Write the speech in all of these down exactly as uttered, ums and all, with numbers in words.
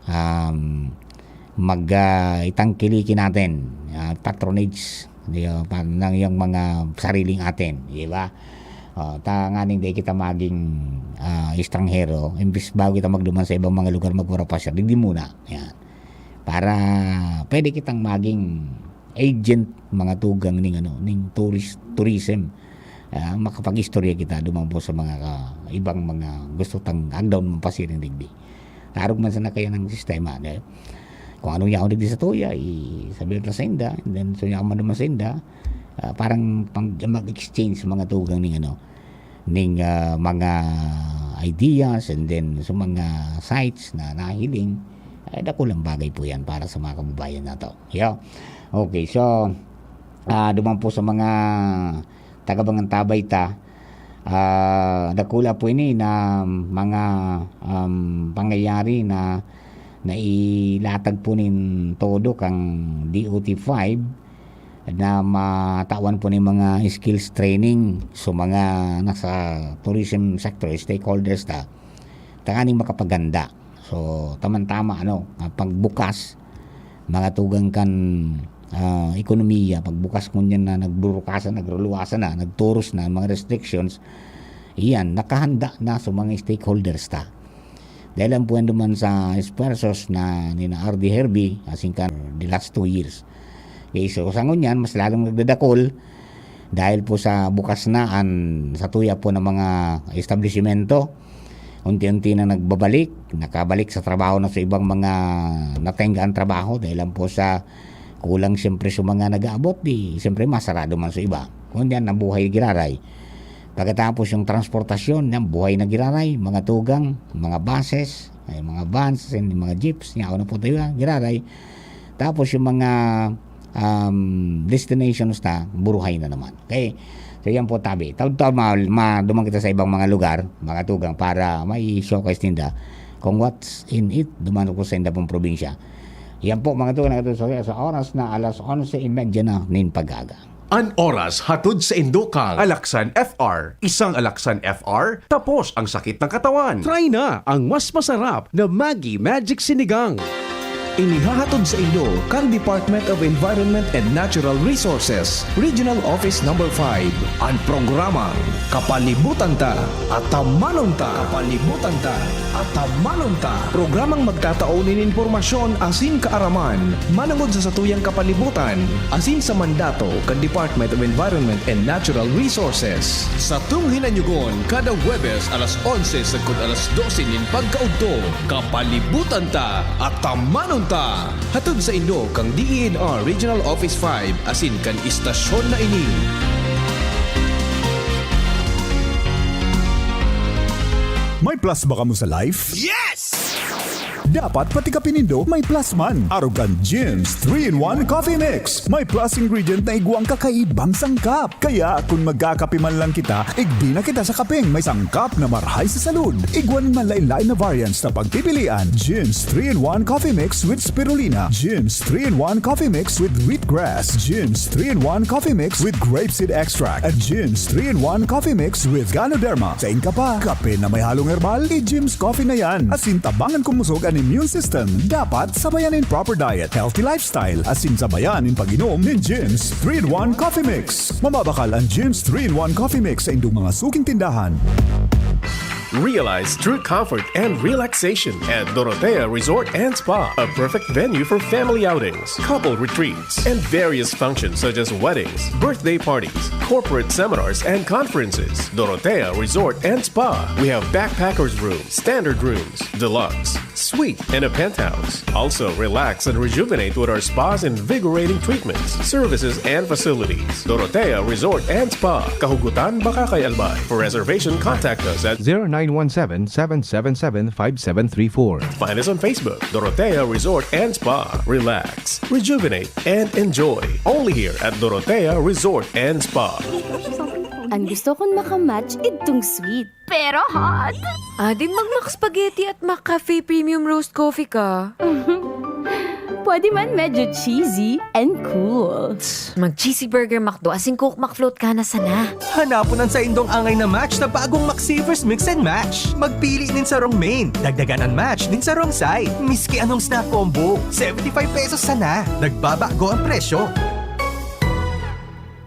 um, mag, ah, itangkilikin natin, ah, patronage, di ba, pa-, ng iyong mga sariling atin, di ba? Oh, tanganing di kita maging, ah, estranghero, imbis bago kita magduman sa ibang mga lugar magpapasyal, digdi muna. Yan. Para pwede kitang maging agent, mga tugang ning ano, ning tourist, tourism. Ah, makapag-istorya kita duman po sa mga ka-, ibang mga gusto tang agdaw mong pasiring digdi. Arog man sana kaya ng sistema, di? Kung anong yaon digdi sa tuya, i-, sabi ta sa inda, and then so yaon man naman sa inda, ah, parang pang-, mag-exchange sa mga tugang ning ano, ning, ah, mga ideas, and then sa mga sites na nahiling, ay, dakulang bagay po yan para sa mga kababayan nato. Yeah. Okay, so, ah, duman po sa mga taga-Bangantabay ta, ah, dakula po ini na mga, um, pangyayari na nailatag po nin todo kang D O T five na matawan po nin mga skills training. So, mga nasa tourism sector, stakeholders ta, tanganing makapaganda. So, tamang-tama, ano, ah, pagbukas, mga tugang kan, ah, ekonomiya, pagbukas ngunyan na nagburukasan, nagruluwasan na, nagturos na, mga restrictions, iyan, nakahanda na sa mga stakeholders ta. Dahil ang puwendo man sa esfuerzos na nina R D Herby, asin kan the last two years. Okay, so, sa ngunyan, mas lalong nagdadakol dahil po sa bukas na an satuya po ng mga establisimento. Unti-unti na nagbabalik, nakabalik sa trabaho na sa ibang mga natengga ang trabaho dahil lang po sa kulang siyempre sa mga nag-aabot, di siyempre masarado man sa iba. Kung diyan, nabuhay giraray. Pagkatapos yung transportasyon, yan, buhay na giraray, mga tugang, mga buses, ay, mga vans, and mga jeeps, yan, ano po tayo, giraray. Tapos yung mga, um, destinations na, buruhay na naman. Okay? So, yan po, tabi. Taon-taon, ma-, ma-, duman kita sa ibang mga lugar, mga tugang, para may showcase ninda kung what's in it, duman ko sa inda pong probinsya. Yan po, mga tugang, na sa, sa oras na alas onse y media na nin pag-aga. An oras hatod sa indo kang Alaxan F R. Isang Alaxan F R, tapos ang sakit ng katawan. Try na ang mas masarap na Maggi Magic Sinigang. Inihahatod sa indo kan Department of Environment and Natural Resources, Regional Office Number five, an programang Kapalibutan Ta, Atamanon Ta. Kapalibutan Ta, Atamanon Ta. Programang magtatao nin impormasyon asin kaaraman manongod sa satuyang kapalibutan asin sa mandato kan Department of Environment and Natural Resources. Satong hinanyugon kada Huwebes alas onse sagkod alas dose nin pagkaudto, Kapalibutan Ta, Atamanon Ta. Hatod sa indo kang D E N R Regional Office five asin kan istasyon na ini. May plus ba kamo sa life? Yes! Dapat pati kape nindo may plus man. Arog kan Jim's three-in-one Coffee Mix. May plus ingredient na igwang kakaibang sangkap. Kaya, kun magkakape man lang kita, igdi na kita sa kapeng may sangkap na marhay sa salud. Igwa nin manlaen-laen na variants na pagpipilian. Jim's three-in-one Coffee Mix with Spirulina. Jim's three-in-one Coffee Mix with Wheatgrass. Jim's three-in-one Coffee Mix with Grapeseed Extract. At Jim's three-in-one Coffee Mix with Ganoderma. Sain ka pa? Kape na may halong herbal? I-Jim's Coffee na yan. Asin tabangan kumusog an immune system. Dapat sabayan nin proper diet, healthy lifestyle, asin sabayan nin pag-inom nin Jim's three-in-one Coffee Mix. Mababakal an Jim's three-in-one Coffee Mix sa indong mga suking tindahan. Realize true comfort and relaxation at Dorotea Resort and Spa, a perfect venue for family outings, couple retreats, and various functions such as weddings, birthday parties, corporate seminars, and conferences. Dorotea Resort and Spa. We have backpackers room, standard rooms, deluxe, suite, and a penthouse. Also, relax and rejuvenate with our spa's invigorating treatments, services, and facilities. Dorotea Resort and Spa, Kahugutan, Bacacay, Albay. For reservation, contact us at zero nine one seven, seven seven seven, five seven three four. Find us on Facebook, Dorotea Resort and Spa. Relax, rejuvenate, and enjoy. Only here at Dorotea Resort and Spa. Ang gusto kong makamatch, idtong sweet. Pero hot. Ading mag-Mac Spaghetti at Mac Cafe Premium Roast Coffee ka. O di man medyo cheesy and cool. Mag-cheesy burger McDo asin Coke McFloat ka na sana. Hanapon an saindong angay na match sa bagong McSavers Mix and Match. Magpili nin sarong main, dagdagan an match nin sarong side. Miski anong snack combo, seventy five pesos sana. Nagbabago ang presyo.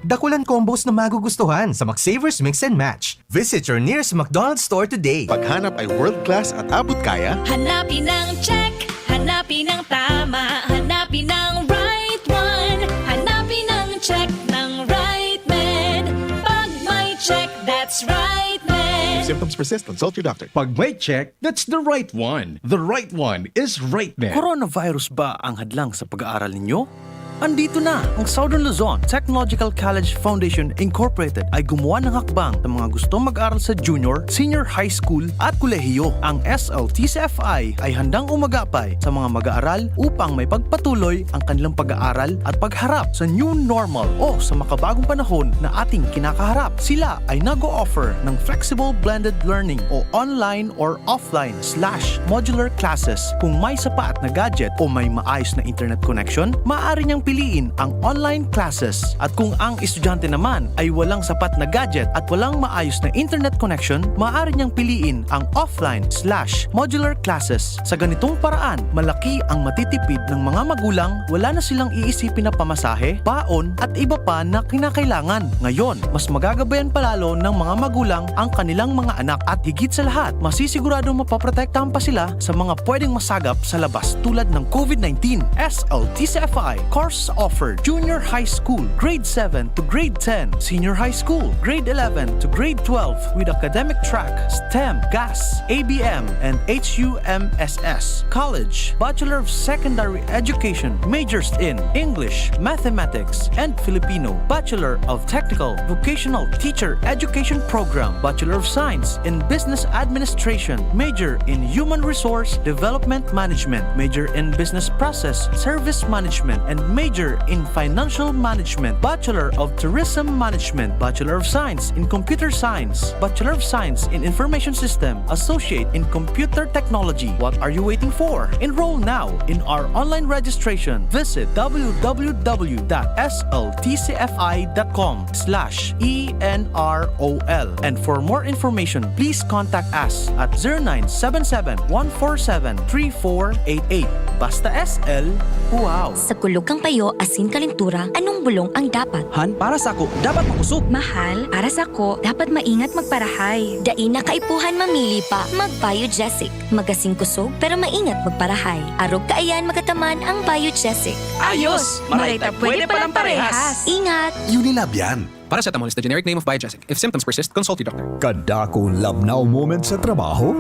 Dakulan combos na magugustuhan sa McSavers Mix and Match. Visit your nearest McDonald's store today. Paghanap ay world class at abot kaya? Hanapin ang check, hanapin ang tama, hanapin ang right one. Hanapin ang check ng right med. Pag may check, that's right med. If symptoms persist, consult your doctor. Pag may check, that's the right one. The right one is right med. Coronavirus ba ang hadlang sa pag-aaral ninyo? Andito na ang Southern Luzon Technological College Foundation Incorporated ay gumawa ng hakbang sa mga gustong mag-aral sa junior, senior high school at kolehiyo. Ang S L T C F I ay handang umagapay sa mga mag-aaral upang may pagpatuloy ang kanilang pag-aaral at pagharap sa new normal o sa makabagong panahon na ating kinakaharap. Sila ay nag-o-offer ng flexible blended learning o online or offline slash modular classes. Kung may sapat na gadget o may maayos na internet connection, maaari niyang piliin ang online classes. At kung ang estudyante naman ay walang sapat na gadget at walang maayos na internet connection, maaari niyang piliin ang offline slash modular classes. Sa ganitong paraan, malaki ang matitipid ng mga magulang, wala na silang iisipin na pamasahe, baon, at iba pa na kinakailangan. Ngayon, mas magagabayan pa lalo ng mga magulang ang kanilang mga anak at higit sa lahat, masisiguradong mapoprotektahan pa sila sa mga pwedeng masagap sa labas tulad ng COVID nineteen. S L T C F I course offered: Junior High School, Grade seven to Grade ten, Senior High School, Grade eleven to Grade twelve with academic track STEM, GAS, A B M, and H U M S S. College, Bachelor of Secondary Education, majors in English, Mathematics, and Filipino. Bachelor of Technical Vocational Teacher Education Program, Bachelor of Science in Business Administration, major in Human Resource Development Management, major in Business Process Service Management, and major in Financial Management, Bachelor of Tourism Management, Bachelor of Science in Computer Science, Bachelor of Science in Information System, Associate in Computer Technology. What are you waiting for? Enroll now in our online registration. Visit w w w dot s l t c f i dot com slash e n r o l. And for more information, please contact us at zero nine seven seven, one four seven, three four eight eight. Basta S L, wow! Sa kulog kan payo asin kalentura, anong bulong ang dapat? Han, para sako, dapat makosog. Mahal, para sako, dapat maingat magparahay. Dai na kaipuhan mamili pa, mag-Biogesic. Magasin kosog, pero maingat magparahay. Arog kaiyan magataman ang Biogesic. Ayos! Maray ta pwede palang parehas. Ingat! Unilab yan. Paracetamol is the generic name of Biogesic. If symptoms persist, consult your doctor. Kadakong labnaw moment sa trabaho?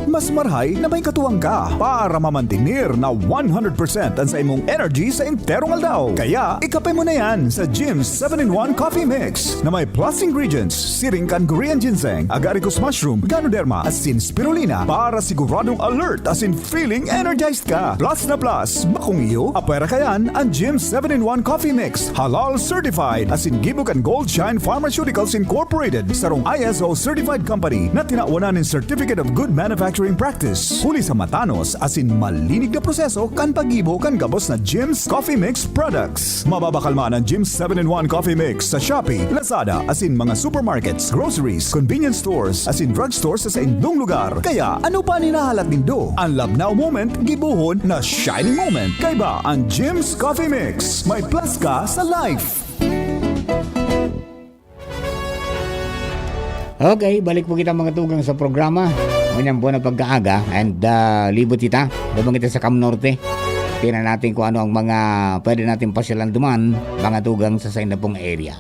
Mas marahay na may katuwang ka para mamantener na one hundred percent an saimong energy sa enterong aldaw. Kaya, ikape mo na yan sa Jim's seven-in-one Coffee Mix na may plus ingredients, siring kan Korean ginseng, agaricus mushroom, ganoderma, asin spirulina para siguradong alert asin feeling energized ka. Plus na plus, bakong iyo, apwera kayan an Jim's seven-in-one Coffee Mix, halal certified, asin gibo kan Gold Shine Pharmaceuticals Incorporated, sarong I S O certified company na tinawanan nin Certificate of Good Manufacturing Practice. Huli sa matanos asin malinig na proseso kan paggibo kan gabos na Jim's Coffee Mix products. Mababakal man an Jim's seven-in-one Coffee Mix sa Shopee, Lazada, asin mga supermarkets, groceries, convenience stores, asin drugstores sa saindong lugar. Kaya, ano pa an hinahalat nindo? An labnaw moment, gibohon na shining moment. Kaiba an Jim's Coffee Mix. May plus ka sa life. Okay, balik po kita, mga tugang, sa programa. Ngunyan po na pagkaaga, and, ah, libot kita. Labang kita sa Cam Norte. Tingnan natin kung ano ang mga pwede natin pasyalan duman, mga tugang, sa sainda pong area.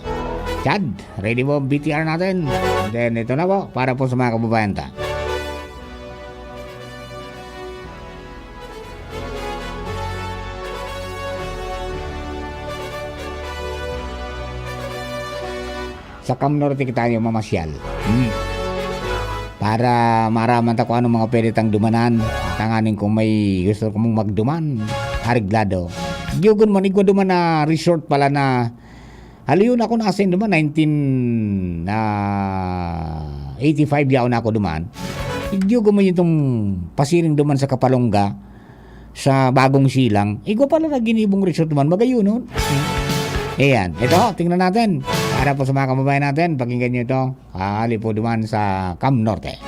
Chad, ready po ang B T R natin? And then, ito na po, para po sa mga kababayan ta. Sa Cam Norte kita yung mamasyal. Hmm. Para maaraman ta kung anong mga pwede tang dumanan. Tanganing kung may gusto kong magduman, areglado. Diyogon man, igwa duman na resort pala na halayon ako na asin duman, nineteen, ah, eighty-five yaon ako duman. Diyogon man itong pasiring duman sa Kapalongga. sa Bagong Silang, igwa pala na ginibong resort man, magayon, no? Ayan. Ito, tingnan natin. Para po sa mga kababayan natin, pakinggan nyo ito. Hali po duman sa Cam Norte.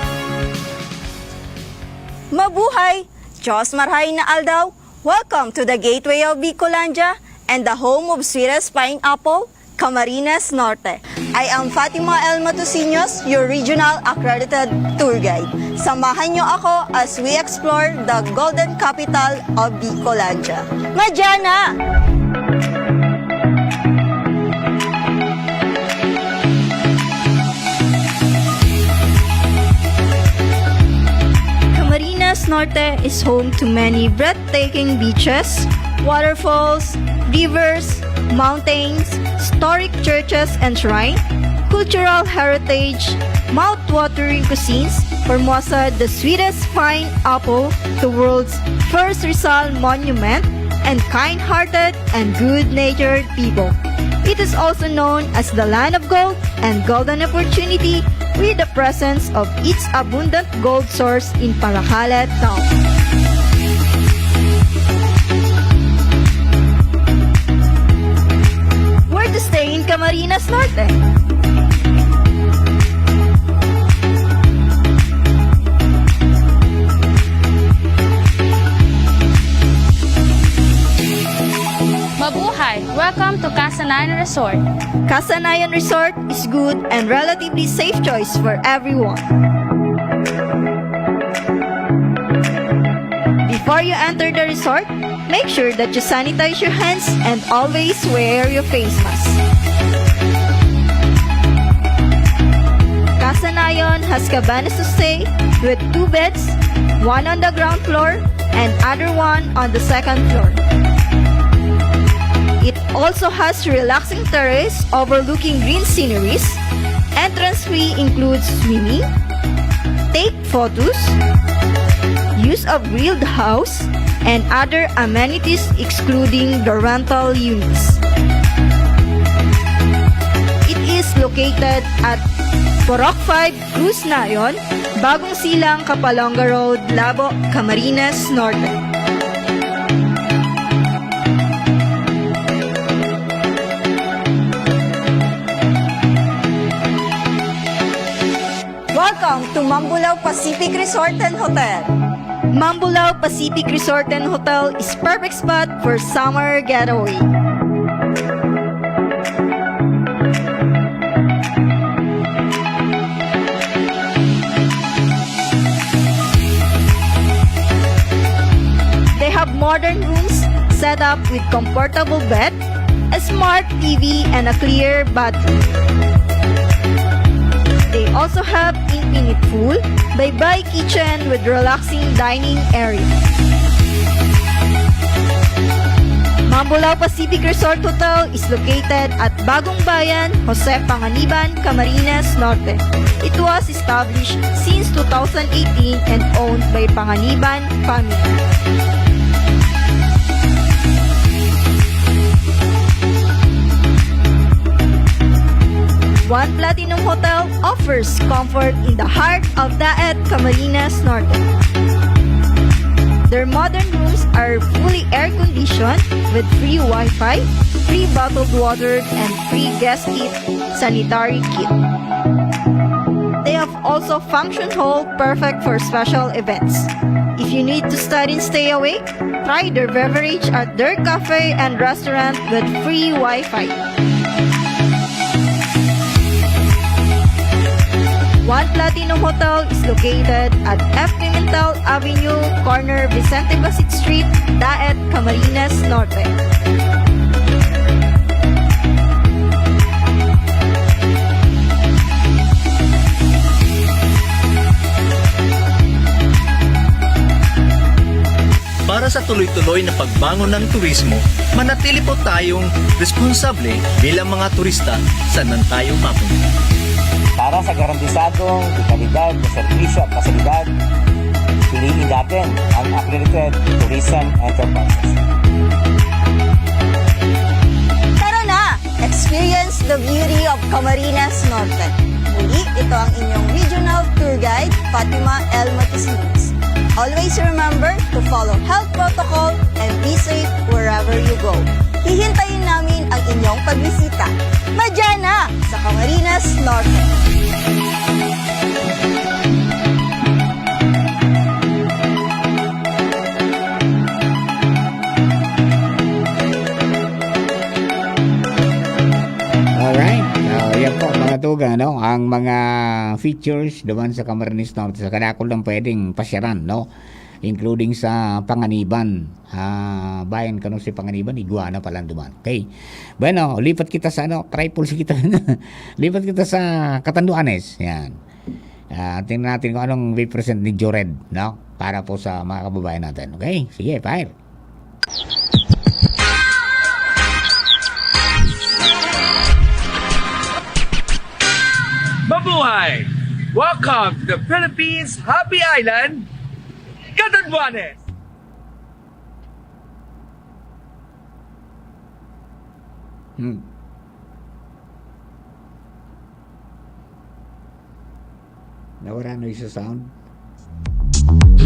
Mabuhay! Diyos marhay na aldaw! Welcome to the gateway of Bicolandia and the home of sweetest pineapple, Camarines Norte. I am Fatima L. Matosinhos, your regional accredited tour guide. Samahan niyo ako as we explore the golden capital of Bicolandia. Madya na! Camarines Norte is home to many breathtaking beaches, waterfalls, rivers, mountains, historic churches and shrine, cultural heritage, mouth-watering cuisines, Formosa, the sweetest pineapple, the world's first Rizal monument, and kind-hearted and good-natured people. It is also known as the land of gold and golden opportunity with the presence of its abundant gold source in Paracale town. Where to stay in Camarines Norte? Mabuhay! Welcome to Kasanayan Resort. Kasanayan Resort is good and relatively safe choice for everyone. Before you enter the resort, make sure that you sanitize your hands and always wear your face mask. Kasanayan has cabanas to stay with two beds, one on the ground floor and other one on the second floor. It also has relaxing terrace overlooking green sceneries. Entrance fee includes swimming, take photos, use of grilled house, and other amenities excluding the rental units. It is located at Purok five, Cruz Nayon, Bagong Silang, Capalonga Road, Labo, Camarines Norte. Welcome to Mambulao Pacific Resort and Hotel. Mambulao Pacific Resort and Hotel is perfect spot for summer getaway. They have modern rooms set up with comfortable bed, a smart T V, and a clear bathroom. They also have infinite pool, bye-bye kitchen with relaxing dining area. Mambulao Pacific Resort Hotel is located at Bagong Bayan, Jose Panganiban, Camarines Norte. It was established since two thousand eighteen and owned by Panganiban family. One Platinum Hotel offers comfort in the heart of Daet, Camarines Norte. Their modern rooms are fully air-conditioned with free Wi-Fi, free bottled water, and free guest kit, sanitary kit. They have also function hall perfect for special events. If you need to study and stay awake, try their beverage at their cafe and restaurant with free Wi-Fi. One Platinum Hotel is located at F Pimentel Avenue, corner Vicente Basit Street, Daet, Camarines Norte. Para sa tuloy-tuloy na pagbangon ng turismo, manatili po tayong responsable bilang mga turista saan man tayo mapunta. Para sa garantisadong dekalidad na serbisyo at pasilidad, piliin natin ang accredited tourism enterprises. Tara na! Experience the beauty of Camarines Norte. Muli, ito ang inyong regional tour guide, Fatima L. Matisinus. Always remember to follow health protocol Go! Hihintayin namin ang inyong pagbisita. Madya na sa Camarines Norte. Alright. So, yan po, mga tugang, no? Ang mga features duman sa Camarines Norte, sa kadakul lang pwedeng pasyaran, no? Including sa Panganiban. Ah, bayan kano si Panganiban, Iguana pa lang duman. Okay. Bueno, lipat kita sa ano, triples kita. Lipat kita sa Catanduanes. Yan. Ah, tingnan natin kung anong i-present ni Jored, no? Para po sa mga kababayan natin. Okay? Sige, fire. Mabuhay! Welcome to the Philippines Happy Island, Catanduanes! Hmm. Nawara na yung sa sound.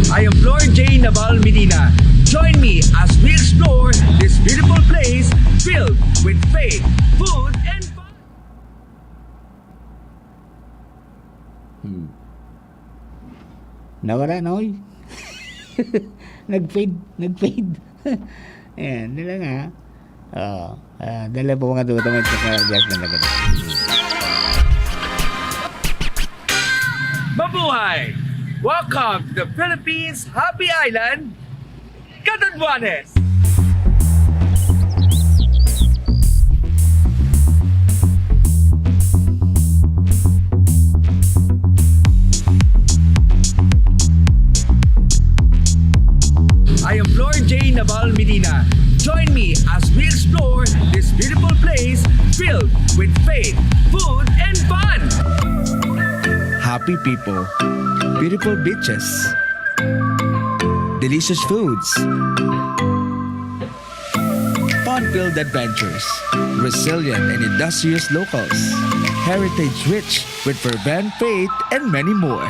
I am Lord J Naval Medina. Join me as we explore this beautiful place filled with faith, food, and fun. Hmm. Nawara na, oy. Nag-fade, nag-fade. Ayan, dala nga. Oo. Ah, dala po mga tuta, may technical adjustment na ganun. Mabuhay! Welcome to the Philippines Happy Island, Catanduanes! I am Lord J Naval Medina. Join me as we explore this beautiful place filled with faith, food, and fun. Happy people, beautiful beaches, delicious foods, fun-filled adventures, resilient and industrious locals, heritage rich with fervent faith, and many more.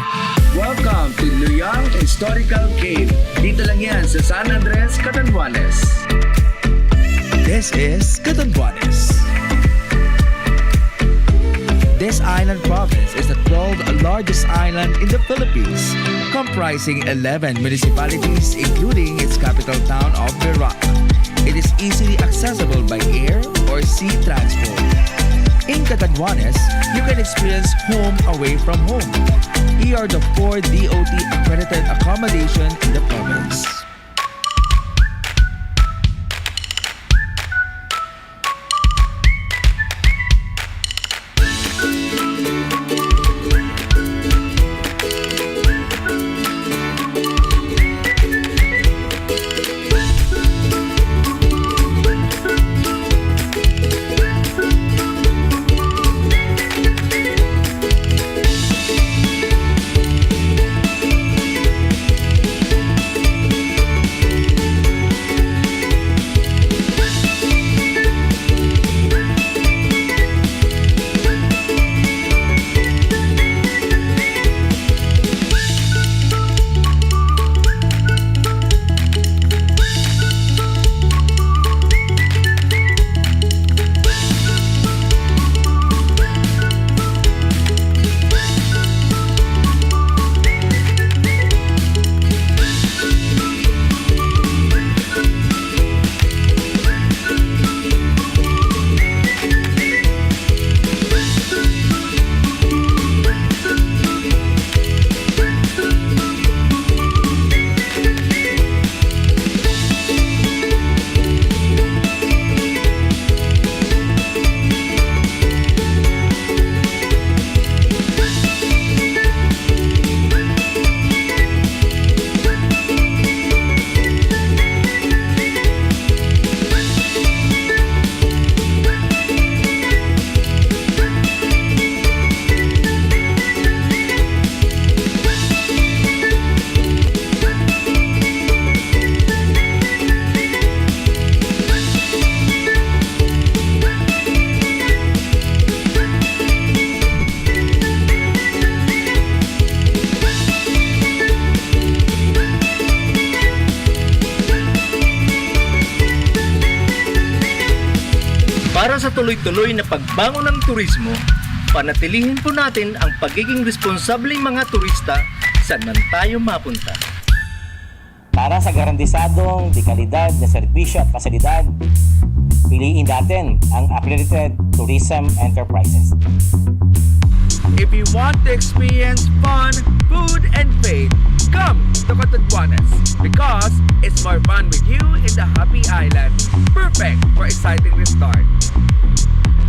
Welcome to Luyang Historical Cave. Dito lang yan sa San Andres, Catanduanes. This is Catanduanes. This island province is the twelfth largest island in the Philippines, comprising eleven municipalities, including its capital town of Virac. It is easily accessible by air or sea transport. In Catanduanes, you can experience home away from home. Here are the four D O T accredited accommodation in the province. Para sa tuloy-tuloy na pagbangon ng turismo, panatilihin po natin ang pagiging responsableng mga turista saan man tayo mapunta. Para sa garantisadong dekalidad na serbisyo at pasilidad, piliin natin ang accredited tourism enterprises. If you want to experience fun, food, and faith, come to Catanduanes because it's more fun with you in the Happy Island. Perfect for exciting restart.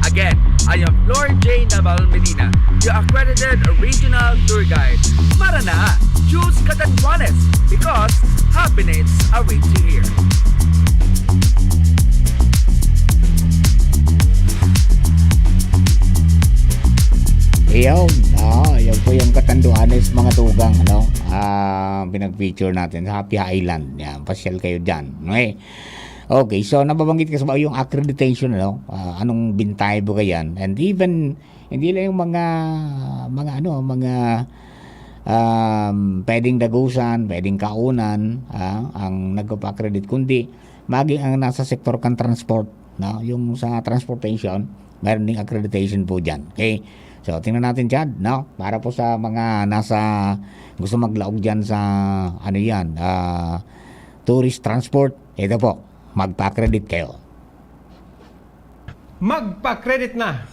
Again, I am Lord J Naval Medina, your accredited regional tour guide. Marana, choose Catanduanes because happiness awaits you here. Iyon, ah, yun po yung Catanduanes, mga tugang, ano, ah, pinag-feature natin sa Happy Island. Yan, pasyal kayo dyan. Okay. Okay, so nababanggit ka sa yung accreditation, ano? Ah, anong bintahe po yan? And even, hindi lang yung mga, mga ano, mga um, pwedeng dagusan, pwedeng kaunan, ah, ang nagpapa-accredit, kundi maging ang nasa sektor kan transport, no? Yung sa transportation, meron ding accreditation po dyan. Okay? So, tingnan natin, Chad, no? Para po sa mga nasa, gusto maglaog dyan sa, ano yan, ah, tourist transport, ito po, magpa-accredit kayo. Magpa-credit na!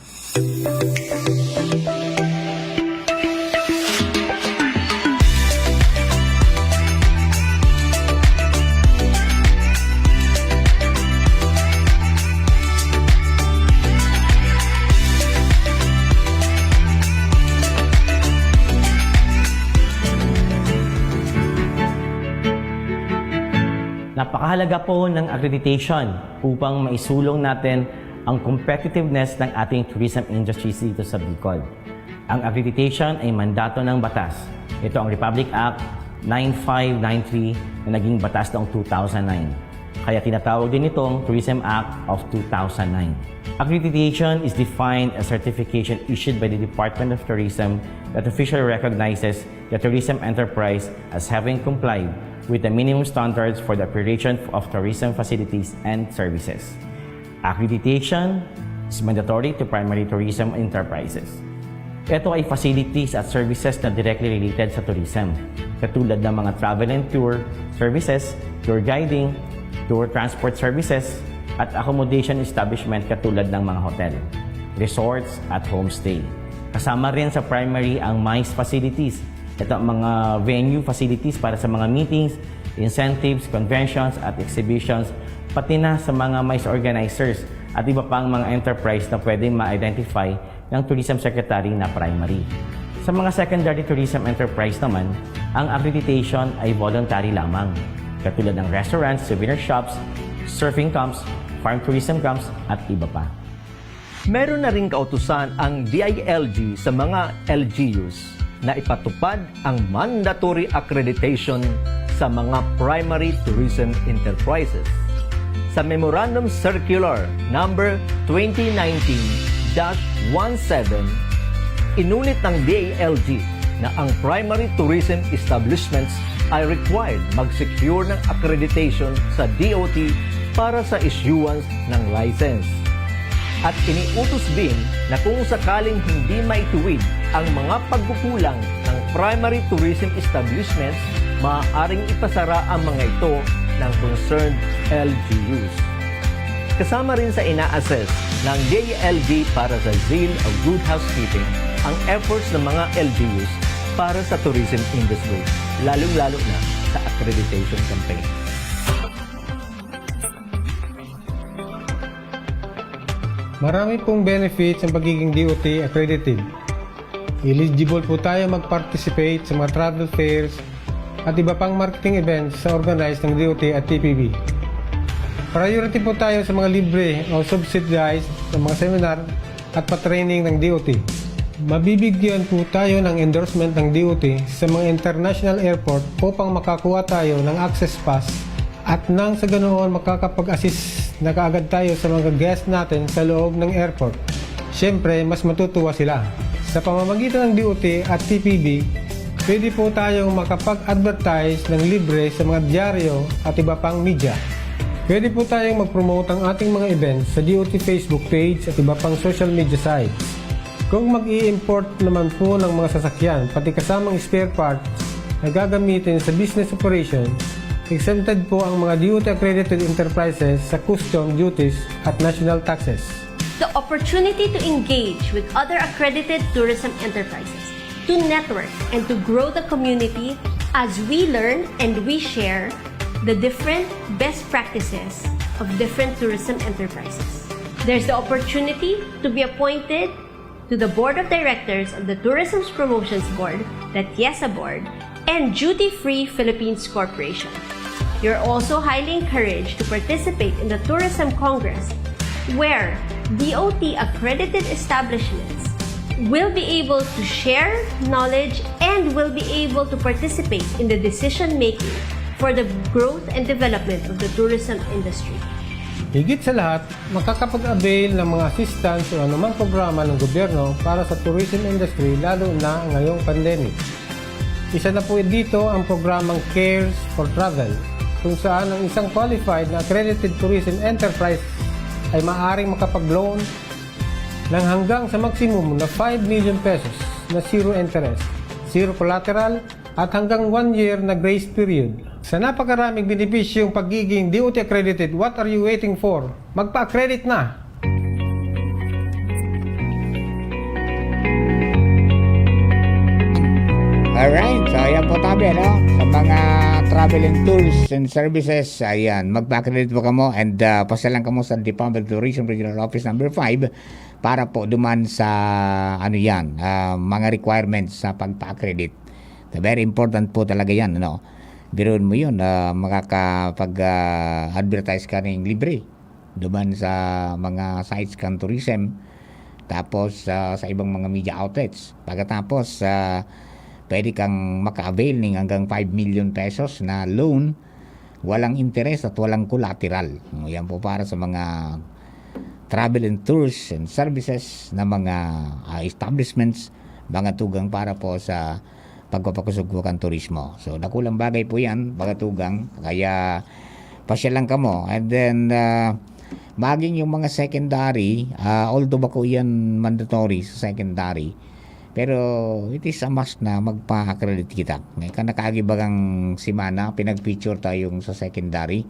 Napakahalaga po ng accreditation upang maisulong natin ang competitiveness ng ating tourism industries dito sa Bicol. Ang accreditation ay mandato ng batas. Ito ang Republic Act nine five nine three na naging batas noong two thousand nine. Kaya tinatawag din itong Tourism Act of two thousand nine. Accreditation is defined as certification issued by the Department of Tourism that officially recognizes the tourism enterprise as having complied with the minimum standards for the operation of tourism facilities and services. Accreditation is mandatory to primary tourism enterprises. Ito ay facilities at services na directly related sa tourism, katulad ng mga travel and tour services, tour guiding, tour transport services, at accommodation establishment katulad ng mga hotel, resorts, at homestay. Kasama rin sa primary ang MICE facilities. Ito ang mga venue facilities para sa mga meetings, incentives, conventions, at exhibitions, pati na sa mga MICE organizers at iba pang mga enterprise na pwedeng ma-identify ng Tourism Secretary na primary. Sa mga secondary tourism enterprise naman, ang accreditation ay voluntary lamang, katulad ng restaurants, souvenir shops, surfing camps, farm tourism camps, at iba pa. Meron na ring kautusan ang D I L G sa mga L G Us na ipatupad ang mandatory accreditation sa mga primary tourism enterprises. Sa Memorandum Circular Number twenty nineteen dash one seven, inunit ng D I L G na ang primary tourism establishments ay required mag-secure ng accreditation sa D O T para sa issuance ng license. At iniutos din na kung sakaling hindi maituwid ang mga pagkukulang ng primary tourism establishments, maaaring ipasara ang mga ito ng concerned L G Us. Kasama rin sa ina-assess ng D I L G para sa Seal of Good Housekeeping ang efforts ng mga L G Us para sa tourism industry, lalong-lalo na sa accreditation campaign. Marami pong benefits ang pagiging D O T accredited. Eligible po tayo mag-participate sa mga travel fairs at iba pang marketing events na organized ng D O T at T P B. Priority po tayo sa mga libre o subsidized na mga seminar at pa-training ng D O T. Mabibigyan po tayo ng endorsement ng D O T sa mga international airport upang makakuha tayo ng access pass at nang sa ganoon makakapag-assist na kaagad tayo sa mga guest natin sa loob ng airport. Siyempre, mas matutuwa sila. Sa pamamagitan ng D O T at T P B, pwede po tayong makapag-advertise ng libre sa mga dyaryo at iba pang media. Pwede po tayong mag-promote ang ating mga events sa D O T Facebook page at iba pang social media sites. Kung mag-i-import naman po ng mga sasakyan, pati kasamang spare parts na gagamitin sa business operation, exempted po ang mga D O T accredited enterprises sa custom duties at national taxes. The opportunity to engage with other accredited tourism enterprises, to network and to grow the community as we learn and we share the different best practices of different tourism enterprises. There's the opportunity to be appointed to the Board of Directors of the Tourism Promotions Board, the TIESA Board, and Duty Free Philippines Corporation. You're also highly encouraged to participate in the Tourism Congress, where D O T accredited establishments will be able to share knowledge and will be able to participate in the decision making for the growth and development of the tourism industry. Higit sa lahat, makakapag-avail ng mga assistance o anumang programa ng gobyerno para sa tourism industry, lalo na ngayong pandemic. Isa na po dito ang programang Cares for Travel, kung saan ang isang qualified na accredited tourism enterprise ay maaaring makapag-loan ng hanggang sa maximum na five million pesos na zero interest, zero collateral, at hanggang one year na grace period. Sa napakaraming benepisyong pagiging D O T accredited, what are you waiting for? Magpa-accredit na! Alright, so ayan po tabi, no? Sa mga travel and tours and services, ayan, magpa-accredit po kamo and uh, pasyalan kamo sa Department of Tourism Regional Office number five para po duman sa, ano yan, uh, mga requirements sa pagpa-accredit. So, very important po talaga yan, ano? Biruin mo yun, uh, makakapag-advertise ka ng libre duman sa mga sites kan tourism, tapos ah, sa ibang mga media outlets. Pagkatapos, ah, pwede kang maka-avail ning hanggang five million pesos na loan, walang interes at walang collateral. Yan po para sa mga travel and tours and services na mga ah, establishments, mga tugang para po sa pagpapakosog po kan turismo. So, dakulang bagay po yan, mga tugang. Kaya, pasyal lang kamo. And then, ah, maging yung mga secondary, ah, although bako yan mandatory sa secondary, pero it is a must na magpa-accredit kita. Ngayon, kan nakaagi bagang semana, pinag-feature tayong sa secondary.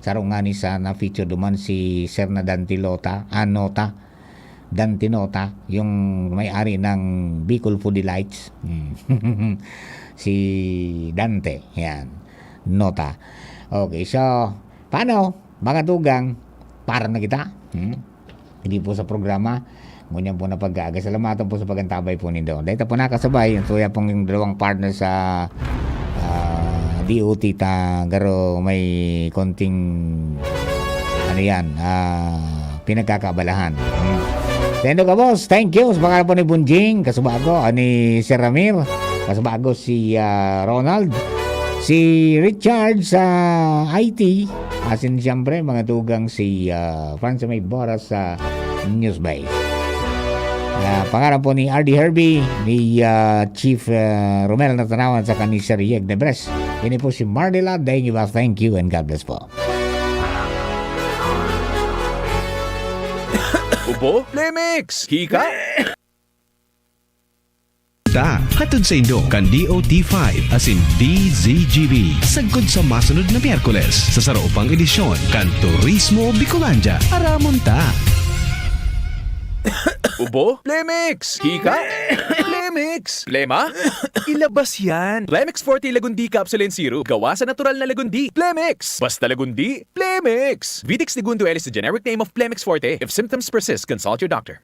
Saro ngani sa na-feature duman si Sir na Dante Lota, ah, Nota. Dante Nota, yung may-ari ng Bicol Food Delights. Hmm. Si Dante, yan. Nota. Okay, so, paano? Mga tugang, para na kita. Hmm? Hindi po sa programa. Ngunyan po na pag-aaga. Salamatan po sa pag-antabay po nindo. Dahil po nakasabay, ang tuya pong yung dalawang partner sa ah, D O T ta, garo may konting, ano yan, ah, pinagkakaabalahan. Hmm. Tendo ka, boss. Thank you. Sa pangalan po ni Bunjing, kasubago, ah, ni Sir Ramir, kasubago si ah, Ronald, si Richard sa I T, asin siyempre, mga tugang si ah, Franz May Boras sa Newsbay. Ah, pangalan po ni R D Herbie, ni ah, Chief ah, Romel Natanawan, saka ni Sir Yeg Nebres. Ini po si Marnela Daingiba. Thank you and God bless po. Ubo? Plemix! Hika? Ta, hatod sa indo kan D O T five asin D Z G B. Sagkod sa masunod na Miyerkules, sa saro pang edisyon kan Turismo Bicolandia. Aramon ta! Ubo? Plemix! Hika? Plemix! Plema? Ilabas yan! Plemix Forte Lagundi Capsule and Syrup. Gawa sa natural na lagundi. Plemix! Basta lagundi, Plemix! Vitex Segundo L is the generic name of Plemix Forte. If symptoms persist, consult your doctor.